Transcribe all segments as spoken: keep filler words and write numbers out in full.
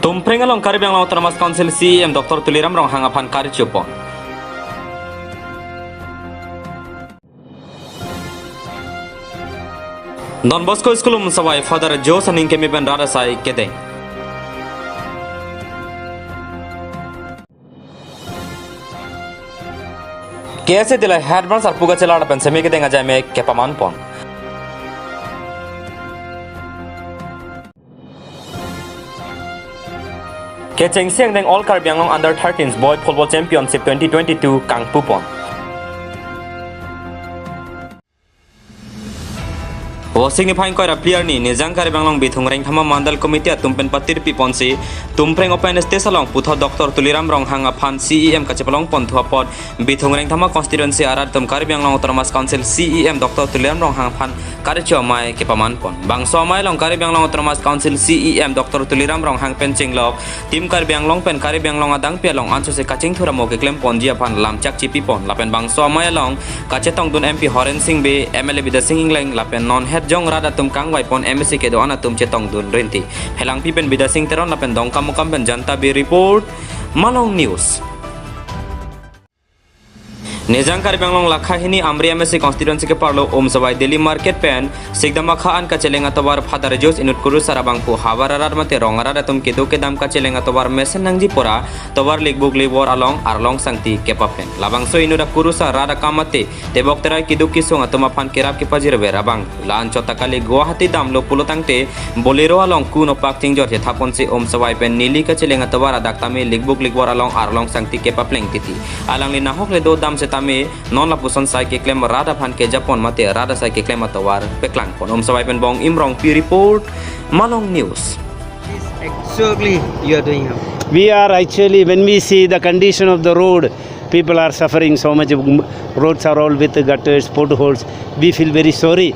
Tumpreng along Karbi Anglong Autonomous Council C E M Doctor Tuliram Ronghang aphan karichupon. Don Bosco School Umsawai Father Joe Saning keme pen rat asai kedeng. K S A Tillai Head Branch arpu kachelar pen semi kedeng ajai me kepamanpon. Kechengsi angdeng All Karbi Anglong Under thirteens Boy Football Championship twenty twenty-two kangpupon. Vosik niphai ingkoi ra phli arni Nijang Karbi Anglong Bithung Rengthama Mandal Committee atum pen patirpiponsi Tumpreng open stage along puthot Doctor Tuliram Ronghang aphan C E M kachepalongpon thu apot Bithung Rengthama constituency arat atum Karbi Anglong Autonomous Council C E M Doctor Tuliram Ronghang aphan karichu amei kepamanpon. Bangso amei along Karbi Anglong Autonomous Council C E M Doctor Tuliram Ronghang pen chenglok Team Karbi Anglong pen Karbi Anglong adangpi along ansose kachingthur amo keklemponji aphan lamchak chipipon. Lapen bangso amei along kachetongdun M P Horen Sing Bey, M L A Bidya Sing Engleng, lapen non het jong rat atum kangvaipon M A C kedo-an atum chetongdun rinti. Phelangpi pen Bidya Sing Teron lapen Dongkamukam pen Janta Bey report, Malong News. Nijang Karbi Anglong lakha hini Amri M A C constituency keparlo Umsawai Daily Market pen Sikdamakha an kacheleng atovar Father Joe inut kurusar abangphu havar arat mate rong arat atum keduk kedam kacheleng atovar mesen nangji pura tovar likbuk libor along arlong sangti kepapleng. Labangso inut akurusar rat akam mate tebok terai keduk kesung atum aphan kerap kepajirver abang la-an chot ta kali Guwahati damlo pulo tangte Bolero along ku nopak chingjor chethaponsi Umsawai pen neli kacheleng atovar adak tame likbuk likbor along arlong sangti kepapleng titi. Alangli nahok le do dam setame non lapuson sai keklem rat aphan kejapon mate rat asai keklem atovar peklangpon. Umsawai pen Bong Imrongpi report, Malong News. Is exactly you are doing now. We are actually, when we see the condition of the road, people are suffering so much. Roads are all with gutters, potholes. We feel very sorry,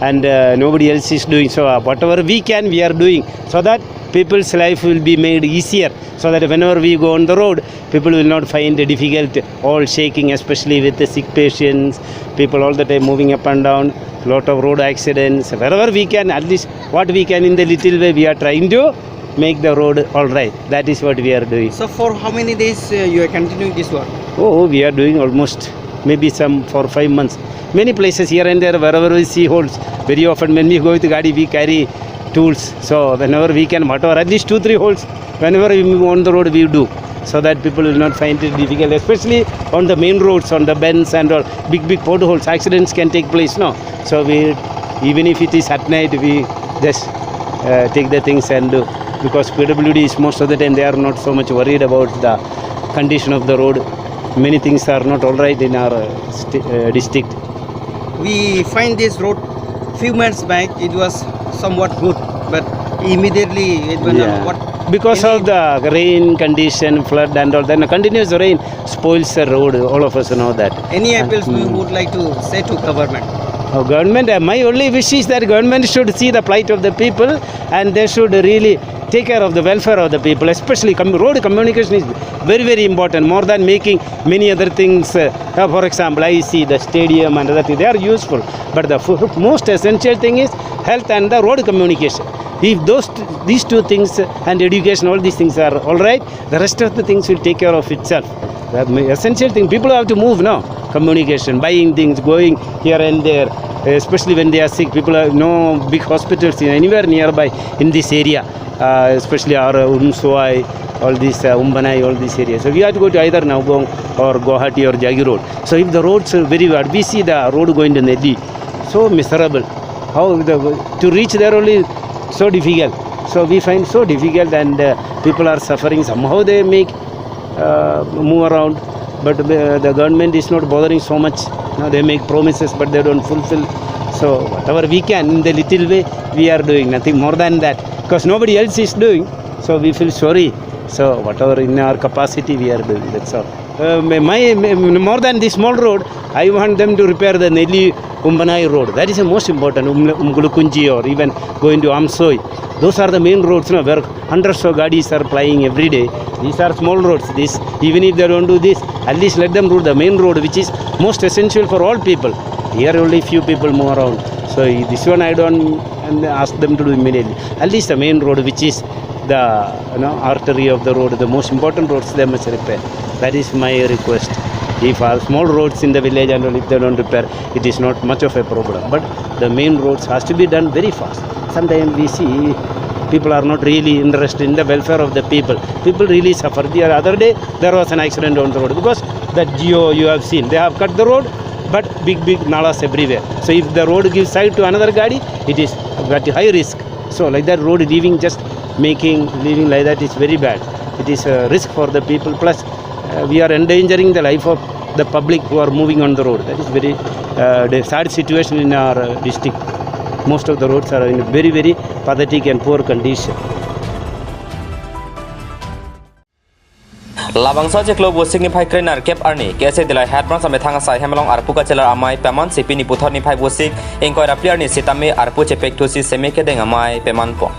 and uh, nobody else is doing. So uh, whatever we can, we are doing so that people's life will be made easier, so that whenever we go on the road, people will not find it difficult, all shaking, especially with the sick patients, people all the time moving up and down, lot of road accidents. Wherever we can, at least what we can in the little way, we are trying to make the road all right. That is what we are doing. So for how many days uh, you are continuing this work? Oh, we are doing almost maybe some four, five months. Many places here and there, wherever we see holes, very often when we go with gadi, we carry tools. So whenever we can, whatever, at least two, three holes, whenever we move on the road, we do, so that people will not find it difficult, especially on the main roads, on the bends and all, big, big potholes, accidents can take place, no? So we, even if it is at night, we just uh, take the things and do, because P W D is most of the time they are not so much worried about the condition of the road. Many things are not all right in our uh, sti- uh, district. We find this road few months back, it was somewhat good, but immediately it went on. Yeah. What Because any of the rain condition, flood and all, then continuous rain spoils the road, all of us know that. Any And, appeals you hmm. would like to say to government? Uh, government, uh, my only wish is that government should see the plight of the people and they should really take care of the welfare of the people, especially com- road communication is very, very important, more than making many other things. Uh, uh, for example, I see the stadium and other things, they are useful. But the f- most essential thing is health and the road communication. If those t- these two things and education, all these things are all right, the rest of the things will take care of itself. The ma- essential thing, people have to move now. Communication, buying things, going here and there, especially when they are sick. People have no big hospitals in anywhere nearby in this area, uh, especially our uh, Umsawai, all this uh, Umbanai, all this area. So we have to go to either Nagaon or Guwahati or Jagiroad. So if the roads are very bad, we see the road going to Nedi, so miserable. How the, to reach there only so difficult. So we find so difficult, and uh, people are suffering. Somehow they make uh, move around, but uh, the government is not bothering so much. Now they make promises, but they don't fulfill. So whatever we can in the little way, we are doing, nothing more than that, because nobody else is doing. So we feel sorry. So whatever in our capacity, we are doing. That's all. Uh, my, my, more than this small road, I want them to repair the Neli Umbanai road. That is the most important. Um, Umgulukunji or even going to Amsoi. Those are the main roads, no, where hundreds of gadis are plying every day. These are small roads. This, even if they don't do this, at least let them do the main road, which is most essential for all people. Here only few people move around. So this one I don't and ask them to do immediately. At least the main road, which is the, you know, artery of the road, the most important roads, they must repair. That is my request. If our small roads in the village and all, if they don't repair, it is not much of a problem. But the main roads has to be done very fast. Sometimes we see people are not really interested in the welfare of the people. People really suffer. The other day, there was an accident on the road because that Jio you have seen, they have cut the road, but big, big nalas everywhere. So if the road gives side to another gari, it is at high risk. So like that, road leaving, just making, leaving like that is very bad. It is a risk for the people. Plus, uh, we are endangering the life of the public who are moving on the road. That is very, uh, the sad situation in our, uh, district. Most of the roads are in a very, very pathetic and poor condition. Labangso achiklo Vosik niphai krenerkep arni K S A Dillai Head Branch amethang asai hem along arpu kachelar amei peman si pini puthot niphai Vosik ingkoi ra phli arni sitame arpu chepekthusi seme kedeng amei pemanpon.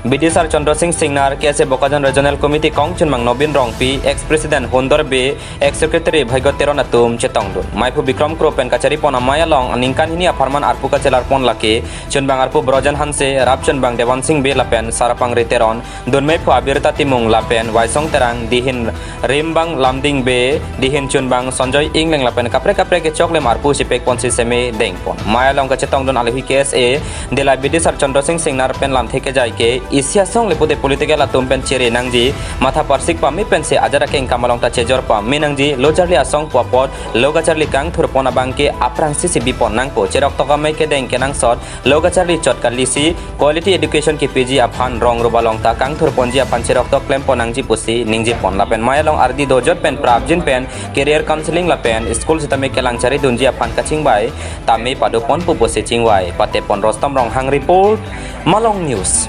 Bidisar Chandra Singh Singnar, K S A Bokajan Regional Committee kong chunbang Nobin Rongpi, ex President Hundor Bey, ex Secretary Bhagya Teron atum chetongdun. Meiphu Bikram Kro pen kacharipon amei along aningkan hini apharman arpu kachelarpon lake chunbang arpu Brojen Hanse, rap chunbang Dewan Singh Bey lapen Sarapangri Teron, dun meiphu Abirta Timung lapen Waisong Terang, dihin rimbang Lamding Bey, dihin chunbang Sanjoy Engleng lapen kaprek kaprek kechoklem arpu chepekponsi seme dengpon. Mei along kachetongdun alohi K S A Dillai Bidisar Chandra Singh Singnar pen lamthe kejai ke isi asong le pute political atum pen chere nangji, matha parsik pame pensi ajat akeng kam along ta chejor pame nangji, lo charli asong pu apot lo kacharli kangthurpon abang ke aphrangsi si bipon nangpo, cheroktok amei kedeng kenangsot, lo kacharli chot kalisi quality education kepeji aphan rong rup along ta kangthurponji aphan cheroktok klempon nangji pusi ningjepon. Lapen mei along ardi dojot pen prapjin pen career counseling lapen school sitame kelang charidunji aphan kachingvai tame padoponpo pusi chingvai patepon. Rostom Ronghang report, Malong News.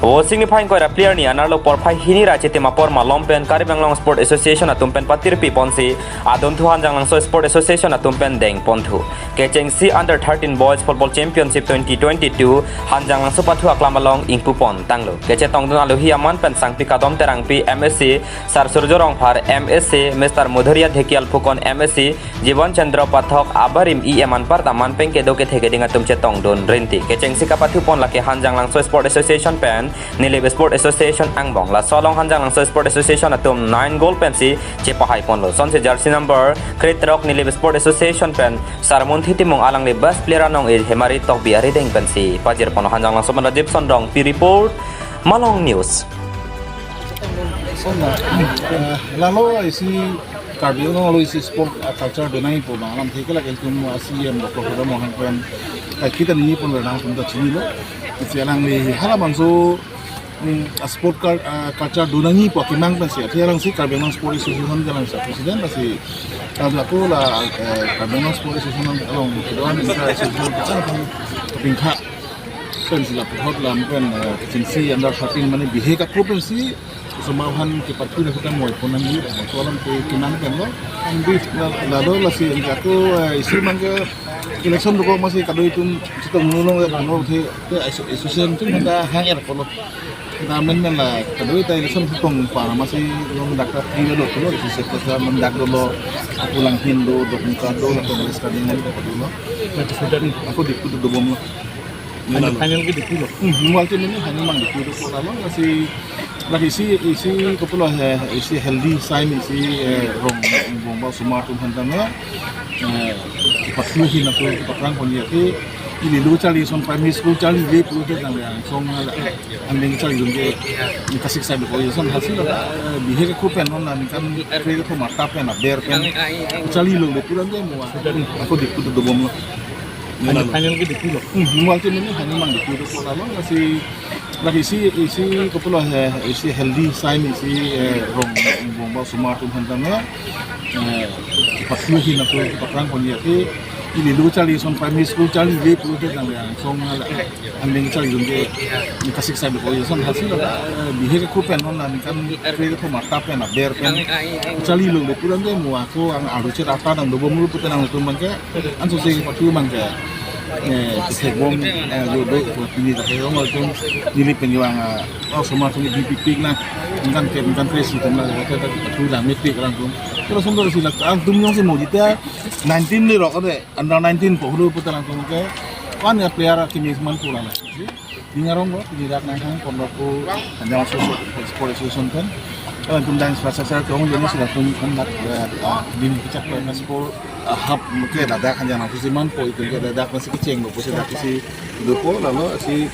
Vosik niphai ingkoi ra phli arni anerlo porphai hini ra chitim apor malom pen Karbi Anglong Sport Association atum pen patirpiponsi adunthu Hanjanglangso Sport Association atum pen dengponthu. Kechengsi Under thirteen Boys Football Championship twenty twenty-two Hanjanglangso pathu aklam along ingpupon tanglo. Kachetongdun alohi aman pen Sangpi Kadom Terangpi M A C, Sar Surjo Rongphar M A C, Mister Mudhuria Dhekial Phukon M A C, Jiban Chandra Pathak abarim E M anparta man pen kedo kethe keding atum chetongdun rinti. Kechengsi kapathupon lake Hanjanglangso Sport Association pen Nilip Sport Association angbong. Laso along Hanjanglangso Sport Association atum nine goal pensi chepahaiponlo. Sonsi jersey number krethrok Nilip Sport Association pen Sarmunthi Timung alangli best player anong-e Hemari Tokbi arideng pensi pajirponlo. Hanjanglangso pen Rajiv Sondrong P report, Malong News. Lalo isi Karbi Anglong lo isi sport, ah, culture donangji pu abang alamthe ke lake itum, ah, C E M Doctor Tuliram Ronghang pen, ah, kita ningjeponlo, nangtum ta chinilo. Isi alangli halabangso, mm, ah, sport cul-, ah, culture donangji pu akemang pensi, athe alangsi Karbi Anglong Sport Association ke alangsi president, lasi, ah, lapu la, eh, Karbi Anglong Sport Association along kedo-an inter association kacharli aphan kapingtha. Pensi laputhot lam pen, eh, kechengsi Under thirteen mane bihek ako pensi, osomar aphan kepathu na kita moiponji, moipo alam ke kenang pen lo. Ambi, la, lalo lasi ako, eh, isi abang ke election dokok masi kadoi atum chetongdunlo, eh, ano the, the aso-, association atum ta hang-erpo lo. Namen men la kadoi ta election chetong pa masi along dak ta pri lo lo, isi sektor ta men dak dolo, ako Langhin do, Dongka do, Congress Karbi Anglong do lo. Ako Diphu dobomlo. Final, final ke Diphu lo. Hmm, multi mini hanya mang Diphu do kota lo, lasi, lasi isi, isi kopilo he, isi healthy sign, isi, eh, rong, rong ba osomar atum aphan tame, eh, pathu hin ako paprangponji ke, ili lo charli ason primary school charlile pu ke nang yang song la, angdeng charlidun ke, kasik sai ko ason hasi la, eh, bihek ako pen non la ningkan kre ko mata pen aber pen charlilo le puran ke mo ako Diphu dobomlo. Final, final ke Diphu lo. Hmm, multi mini hanya mang Diphu do kota lo, lasi, lasi isi, isi kopilo he, isi healthy sign, isi, eh, rong, rong ba osomar atum aphan tame, eh, pathu hin ako paprangponji ke, ili lo charli ason primary school charlile pu ke nang yang song la, angdeng charlidun ke, kasik sai ko ason hasi la, eh, bihek ako pen non la ningkan kre ko mata pen aber pen charlilo le puran ke mo ako ang aru chet ata nang dobomlo pu te nangtum abang ke, anso si pathu abang ke. Eh, kethek bom, eh, lo do, pini ta hei ong atum, neli pen yo ang, ah, oh, osomar atum bipik lang, ningkan ke, ningkan kre-isi atum lang, ke, ke, tu lang mepik lang atum. Terus atum terus sila, atum jongsi mo jita nineteen le rok ade, under nineteen po hulu putar atum ke, kan ya player kimi seman pulang. Ning arong lo, pini dak nang hang pondok ko, hanya masuk sport association kan. Kalau atum dan infrastructure ke ong, jadi sila atum kan dak, eh, ah, bini kecak ke sport, ah, hub ke dadak hanya masuk seman po itu ke dadak masih kecing lo, pusi dak isi dopo, lalu si,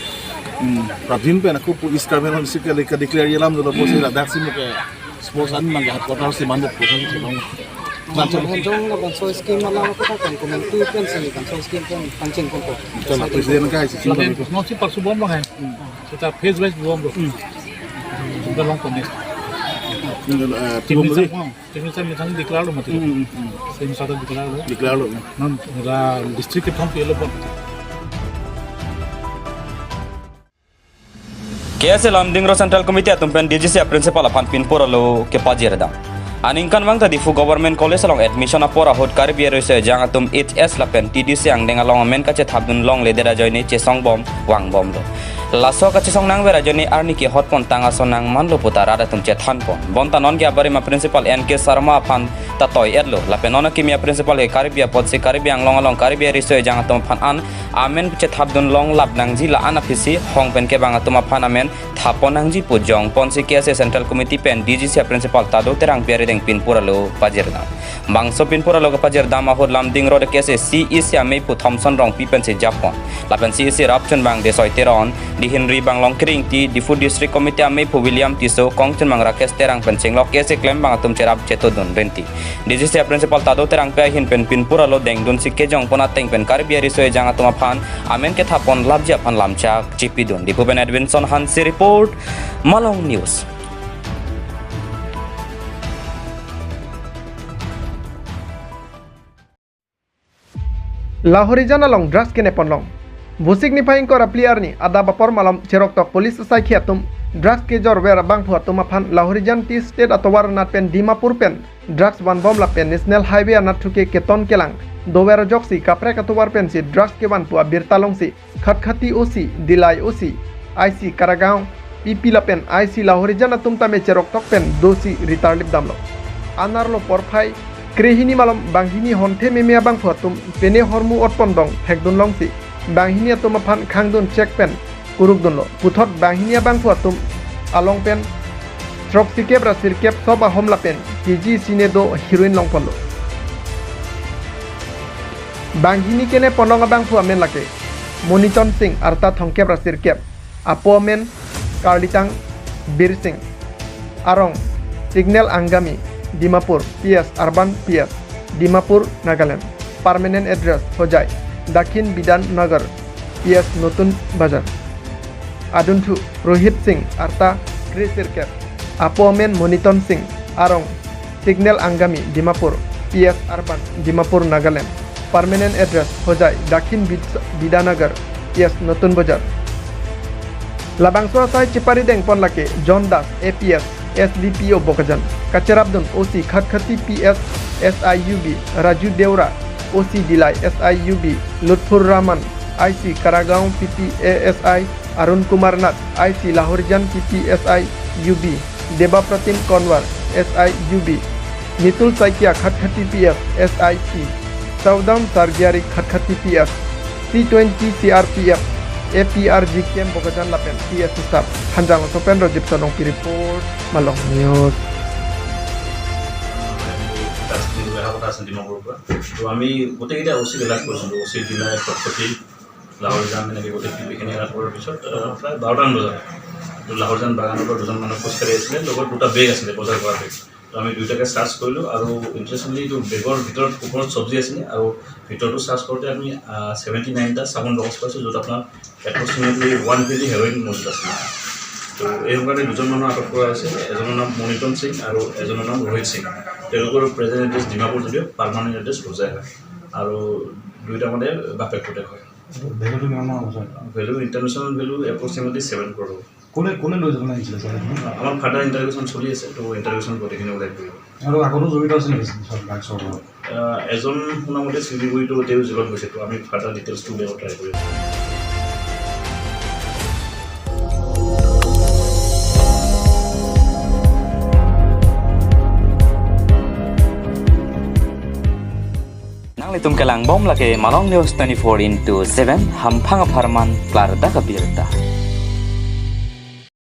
hmm, Pravin pen ako pu East Karbi Anglong si ke, ke declare yelam dolo pusi dadak si mo ke sports an mang headquarter si mandut pusi si bang. Langsung. Hon jong labangso scheme alam ako ta kan komentu pen si labangso scheme pen pancheng kon ko. Chalo, president ka isi. Lapen no si parsu bom bang hai. Kita phase wise bom bro. Kita long konek. Ini, eh, Tim bom ni beri. Sam, tim ni sam, ni sam declare lo mati. Hmm, hmm, hmm. Tim satu declare lo. Declare lo, ya. Nam, ra district ke thom pilo bom. K S A Lumding Road Central Committee atum pen D G C a-principal aphan pinpur alo kepajir dam. Aningkanvang ta Diphu Government College along admission apor ahut Karbi ariso ejang atum H S lapen T D C angdeng along amen kachethapdun longledet ajoine chesong bom vang bomlo. Laso kachesong nangver ajoine arni kehot pon tang ason nangmanlo puta rat atum chethan pon. Bonta non ke abarim a-principal N K Sharma aphan ta toi-etlo. Lapen non akimi a-principal ke Karbi apotsi Karbi Anglong along Karbi ariso ejang atum aphan an amen chethapdun longlap nangji la-an aphisi hong pen kevang atum aphan amen thap pon nangji pu jong ponsi K S A Central Committee pen D G C a-principal Tado Terangpi arideng pinpur alo pajir dam. Bangso pinpur alo kepajir dam ahut Lumding Road K S A C E C amei pu Thomson Rongpi pensi jap pon. Lapen C E C rapchunbang Desoi Teron, Dihinri Banglong Kringti, Diphu District Committee amei pu William Tisso, kongchunbang Rakesh Terang pen chenglok K S A klembang atum cherap chetodun rinti. D G C a-principal Tado Terangpi ahin pen pinpur alo dengdunsi kejong pon ateng pen Karbi ariso ejang atum aphan amen kethap pon lapji aphan lamchak chipidun. Diphu pen Edwinson Hanse report, Malong News. Lahorijan along drugs kene pon long. Vosik niphai ingkoi ra phli arni adap apor malom Cheroktok police asaikhi atum drugs kejorver abangphu atum aphan Lahorijan Tea Estate atovar anat pen Dimapur pen drugs vanbom lapen National Highway anatthu ke keton kelang dover ajoksi kaprek atovar pensi drugs kevan pu abirta longsi Khatkhati O C, Dillai O C, I C Karagaon, P P lapen I C Lahorijan atum tame Cheroktok pen dosi ritarlip damlo. Anerlo porphai krehini malom banghini honthe meme abangphu atum pene hormu otpon dong thekdun longsi banghini atum aphan khangdun chek pen kurukdunlo. Puthot banghini abangphu atum along pen throksikep ra sirkep sop ahom lapen K G sine do heroin longponlo. Banghini kene pon long abangphu amen lake Moniton Singh arta thomkep ra sirkep, apo amen Karlitang Bir Singh, arong Signal Angami, Dimapur, P S Urban P S, Dimapur, Nagaland. Permanent address Hojai, Dakhin Bidan Nagar, P S Notun Bazar. Adunthu Rohit Singh arta kre sirkep, apo amen Moniton Singh, arong Signal Angami, Dimapur, P S Urban, Dimapur, Nagaland. Permanent address Hojai, Dakhin Bid-, Bidanagar, P S Notun Bazar. Labangso asai chepari dengpon lake John Das, A P S, S D P O Bokajan. Kacherapdun O C Khatkhati P S, S I U B, Raju Deora, O C Dillai, S I U B, Lutfur Rahman, I C Karagaon, P P A S I, Arun Kumar Nath, I C Lahorijan P P S I U B, Deba Pratim Konwar, S I U B, Nitul Saikia Khatkhati P S, S I P, Saudam Sargiari Khatkhati P S, C twenty C R P F, A P R G camp Bokajan lapen P S staff. Hanjang Sopen Rajib Sonongpi report, Malong News. দহ দিন বেয়া কথা আছে ডিমাপুৰৰ পৰা। তো আমি গোটেইকেইটা অ চিক এলাৰ্ট কৰিছিলোঁ, অ চি ডিলাৰ, খটখটি, লাহৰিজান, এনেকৈ গোটেই টিভিখিনি এলাৰ্ট কৰাৰ পিছত, আহ, প্ৰায় বাৰটামান বজাত তো লাহৰিজান বাগানৰ পৰা দুজন মানুহ খোজকাঢ়ি আছিলে, লগত দুটা বেগ আছিলে, বজাৰ কৰা বেগ। তো আমি দুইটাকে চাৰ্চ কৰিলোঁ আৰু ইণ্টাৰেষ্টিংলি এইটো বেগৰ ভিতৰত, ওপৰত চব্জি আছিলে আৰু ভিতৰতো চাৰ্চ কৰোঁতে আমি, আহ, ছেভেণ্টি নাইনটা চাবোন বাকচ পাইছোঁ, য'ত আপোনাৰ এপ্ৰক্সিমেটলি ওৱান কেজি হেৰইন মজুত আছিলে। তো এই কাৰণে দুজন মানুহ আটক কৰা হৈছে, এজনৰ নাম মণিতন সিং আৰু এজনৰ নাম ৰোহিত সিং। তেওঁলোকৰ প্ৰেজেণ্ট এড্ৰেছ ডিমাপুৰ যদিও পাৰ্মানেণ্ট এড্ৰেছ হোজাই হয় আৰু দুইটা মানে বাপেক পুতেক হয়। ভেলুটো কিমান মান হ'ব, ছাৰ? ভেলু, ইণ্টাৰনেশ্যনেল ভেলু এপ্ৰক্সিমেটলি ছেভেন ক্ৰ'ৰ হ'ব। কোনে, কোনে লৈ যাবলৈ আহিছিলে, ছাৰ, এইখিনি? আমাৰ ফাৰ্ডাৰ ইণ্টাৰগেশ্যন চলি আছে, তো ইণ্টাৰগেশ্যন গোটেইখিনি ওলাই পৰিব। আৰু আগতো জড়িত আছে নেকি ড্ৰাগছৰ লগত? আহ, এজন শুনা মতে চুৰি কৰিতো তেওঁ জেলত গৈছে, তো আমি ফাৰ্ডাৰ ডিটেইলছটো উলিয়াব ট্ৰাই কৰিম। Nanglitum kelang bom lake Malong News twenty-four into seven, hamphang apharman klardak abirta.